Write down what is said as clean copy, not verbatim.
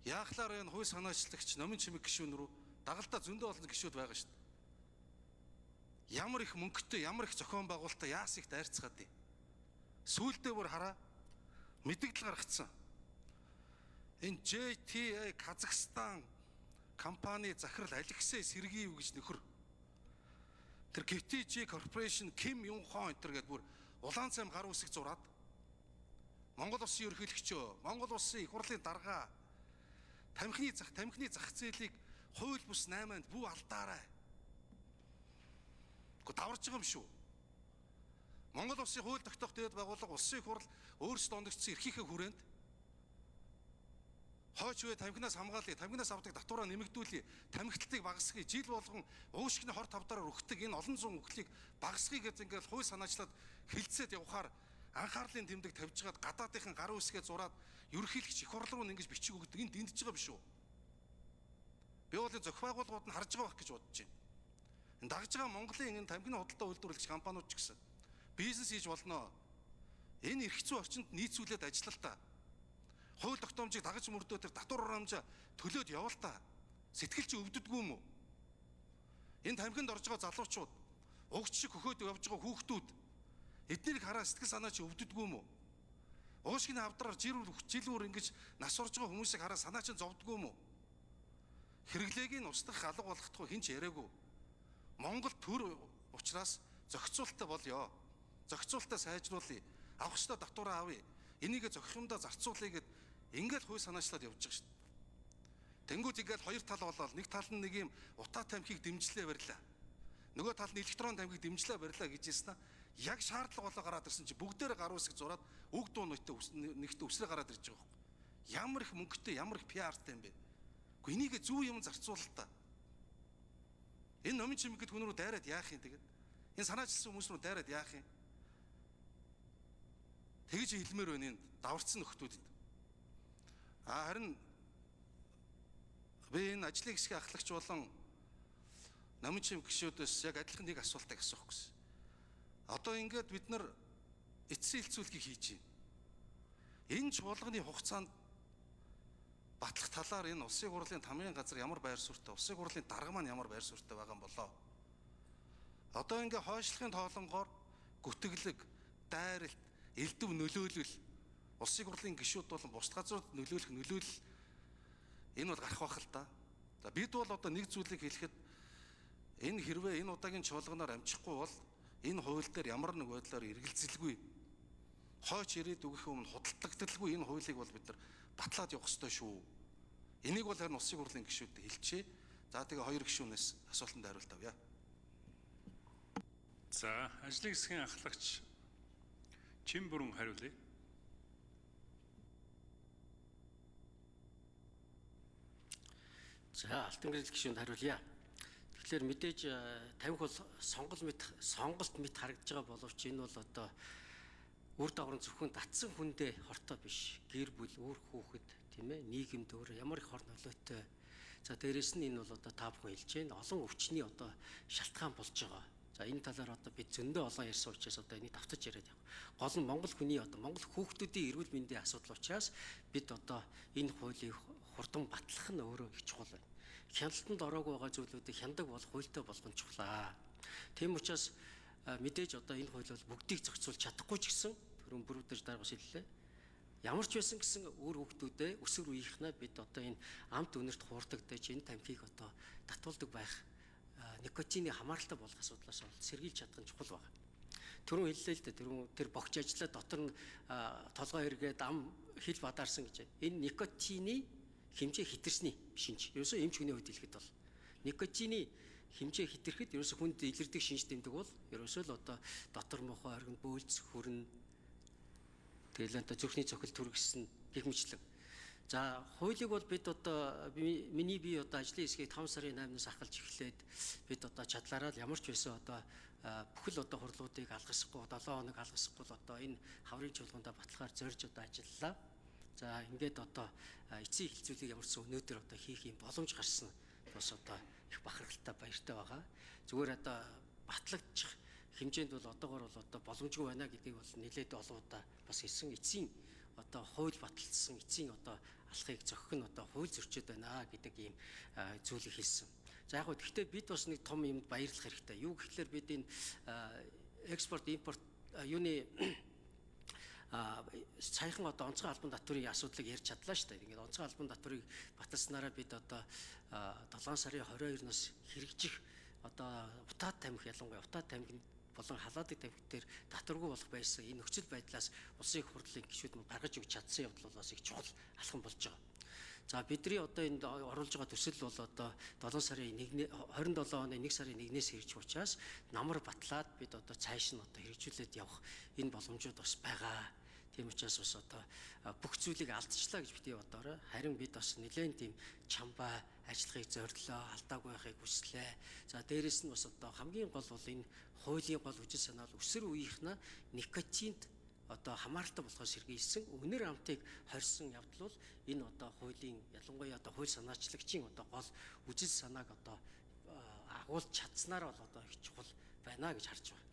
Яахлаар энэ хууль санаачлагч номын чимэг гишүүн рүү дагалдаа зөндөө олон гишүүд байгаа шүү дээ. Ямар их мөнгөтэй, ямар их зохион байгуулалтаа яас их дайрцгаад юм. Сүүлдээ бүр хараа мэдэгдэл гаргацсан. Энэ JTA Казахстан компани захирал Алексей Сергеев гэж нөхөр. Тэр KTG Corporation Ким Юн Хон энэ төр гэдээ бүр улаан цайм гар үсэг зураад Монгол улсын ерөнхийлөгчөө, Монгол улсын их хурлын дарга тамхины зах зээлийг хууль бус 8-нд бүү алдаарай. Гэхдээ даварж байгаа юм шүү. Монгол улсын хууль тогтоох дээд байгууллага улсын их хурл өөрсдөө ондогдсон эрхийнхээ хүрээнд хойч үе тамхинаас хамгаалъя, тамхинаас авдаг татвараа нэмэгдүүлье, тамхилтыг багасгая, жил болгон уушгины хор тавдараар өгдөг энэ олон зуун үхлийг багасгая гэж ингээл хууль санаачлаад хилцээд явхаар анхаарлын тэмдэг тавьж хагаад гадаадынхан гар үсгээ зураад ерөнхийлөгч их хурл руу ингэж бичиг өгдөг. Энэ дэмжиж байгаа биш үү? Би бол энэ зохион байгууллагууд нь харж байгаа байх гэж бодож байна. Энэ дагж байгаа Монголын энэ тамхины худалдаа үйлдвэрлэгч компаниуд ч гэсэн бизнес хийж болно. Энэ эрх зүйн орчинд нийцүүлээд ажиллал та. Хууль тогтоомжийг дагаж мөрдөө тэр татвар хураамжаа төлөөд явал та. Сэтгэл чи өвддөггүй юм уу? Энэ тамхинд орж байгаа залуучууд, угч шиг хөхөөд явж байгаа хүүхдүүд эднэрийг хараа сэтгэл санаа чи өвддөггүй юм уу? Уушгины авдраар жил бүр ингэж нас орж байгаа хүмүүсийг хараа санаа чинь зовдгоо юм уу? Хэрэглээг нь устгах алга болгохдох хэн ч яриаггүй. Монгол төр учраас зохицуулттай болёо. Зохицуултаа сайжруулъя. Авах ёстой татвараа авъя. Энийг зохих юмдаа зарцуулъя гэд ингээл хууль санаачлаад явж байгаа шүү дээ. Тэнгүүд ингээл хоёр тал болоод нэг тал нь нэг юм утаа тамхиг дэмжлээ барьлаа. Нөгөө тал нь электрон тамхиг дэмжлээ барьлаа гэж хэлсэн. Яг шаардлага болоо гараад ирсэн чи бүгдээрээ гар үсэг зураад үг дуу нэгтээ үсрээ гараад ирж байгаа байхгүй. Ямар их мөнгөтэй, ямар их PR-тай юм бэ? Гэхдээ энийг зөв юм зарцуулал та. Энэ номын чимэг гэд хүн рүү дайраад яах юм тэгээд? Энэ санаачлсан хүмүүс рүү дайраад яах юм? Тэгж хэлмээр байна энд даварцсан нөхдүүдэд. А харин би энэ ажлын хэсгийн ахлагч болон номын чимэг гишүүдээс яг адилхан нэг асуултыг асуух гэсэн. Одоо ингээд бид нар эцсийн хилцүүлгийг хийж байна. Энэ чуулганы хугацаанд батлах талаар энэ улсын хурлын тамгын газар ямар байр суурьтай, улсын хурлын дарга маань ямар байр суурьтай байгаа юм болоо. Одоо ингээ хойшлохын тоолонгоор гүтгэлэг, дайралт, элдв нөлөөлөл, улсын хурлын гишүүд болон бусд газрууд нөлөөлөх нөлөөлөл энэ бол гарах байх л да. За бид бол одоо нэг зүйлийг хэлэхэд энэ хэрвээ энэ удаагийн чуулганаар амжихгүй бол энэ хууль дээр ямар нэг байдлаар эргэлзэлгүй хойч ирээд өгөх өмнө худалдагдaltaгүй энэ хуулийг бол бид нар батлаад явах ёстой шүү. Энийг бол харин улсын хурлын гишүүдэд хэлчихье. За тэгээ хоёр гишүүнээс асуултанд хариулт авъя. За ажлын хэсгийн ахлагч Чимбүрэн хариулъя. За Алтан гэрэл гишүүнд хариулъя. Тэгэхээр мэдээж тамхи бол сонголт мэт харагдаж байгаа боловч энэ бол одоо үр дагавар нь зөвхөн татсан хүндээ хортой биш. Гэр бүл, үр хүүхэд, тийм ээ, нийгэмд өөр ямар их хор нөлөөтэй. За дээрэс нь энэ бол одоо та бүхэн хэлж байна. Олон өвчний одоо шалтгаан болж байгаа. За энэ талаар одоо бид зөндөө олон ярьсан учраас одоо энийг давтаж яриад явах. Гол нь Монгол хүний одоо Монгол хүүхдүүдийн эрүүл мэндийн асуудал учраас бид одоо энэ хуулийг хурдан батлах нь өөрөө их чухал байна. Хяналтанд ороогүй байгаа зүйлүүдийг хяндаг бол хуультай болгон чухлаа. Тийм учраас мэдээж одоо энэ хууль бол бүгдийг зохицуулж чадахгүй ч гэсэн түрүүн бүрүүдэж даргас хэллээ. Ямар ч байсан гэсэн үр хүүхдүүдээ өсвөр үеийнхнээ бид одоо энэ амт үнэрт хуурдагдаж энэ тамхиг одоо татуулдаг байх никотины хамааралтай болох асуудлаас бол сэргийлж чадах нь чухал байна. Түрүүн хэллээ л дээ. Түрүүн тэр богч ажиллаа дотор нь толгой эргээд ам хил бадаарсан гэж. Энэ никотины хэмжээ хэтэрсний шинж. Ерөөсөө эмч хүний хувьд хэлэхэд бол никотины хэмжээ хэтэрхэд ерөөсөө хүнд илэрдэг шинж тэмдэг бол ерөөсөө л одоо дотор мохоо оргинд бөөлц хөрн тэгэл одоо зүрхний цохил түргэсэн гэх мэтлэн. За хуулийг бол бид одоо миний би одоо ажлын хэсгийг 5 сарын 8-наас ахалж эхлээд бид одоо чадлаараа л ямар ч байсан одоо бүхэл одоо хурлуудыг алгасахгүй 7 хоног алгасахгүй л одоо энэ хаврын чуулгандаа батлахаар зорж одоо ажиллалаа. За ингээд одоо эцсийн эхэлзүүлгийг ямар ч сан өнөөдөр одоо хийх юм боломж гарсан бас одоо их бахархалтай баяртай байгаа. Зүгээр одоо батлагдчих хэмжээнд бол одоогор бол одоо боломжгүй байна гэдгийг бол нэлээд олон удаа бас хэлсэн. Эцсийн одоо хууль баталсан эцсийн одоо алхахыг зохих нь одоо хууль зөрчөөд байна гэдэг ийм зүйлийг хэлсэн. За яг гоо гэхдээ бид бас нэг том юмд баярлах хэрэгтэй. Юу гэхлээр бид энэ экспорт импорт юуны саяхан одоо онцгой албан татврын асуудлыг ярьж чадлаа шүү дээ. Ингээд онцгой албан татврыг баталснараа бид одоо 7 сарын 22-наас хэрэгжих одоо утаад тамхи, ялангуяа утаад тамхинд болон халаадаг тамхи дээр татваргүй болох байсан энэ нөхцөл байдлаас улсын их хурлын гишүүд мөн гаргаж өгч чадсан явдал бол бас их чухал алхам болж байгаа. За, бидний одоо энд оруулж байгаа төсөл бол одоо 7 сарын 1 27 оны 1 сарын 1-ээс хэрэгжих учраас намар батлаад бид одоо цааш нь одоо хэрэгжүүлээд явах энэ боломжууд бас байгаа. Тийм учраас бас одоо бүх зүйлийг алдчихлаа гэж битгий бодоорой. Харин бид бас нэлээд тийм чамбай ажиллахыг зорилоо, алдаагүй байхыг хүслээ. За, дээрэс нь бас одоо хамгийн гол бол энэ хуулийн гол хүчин санаа бол өсвөр үеийнхнээ никотинд одоо хамааралтай болохоос сэргийлсэн үнэр амтыг хорьсон явдал бол энэ одоо хуулийн, ялангуяа одоо хууль санаачлагчийн одоо гол үжил санааг одоо агуулж чадсанаар бол одоо их чухал байна гэж харж байна.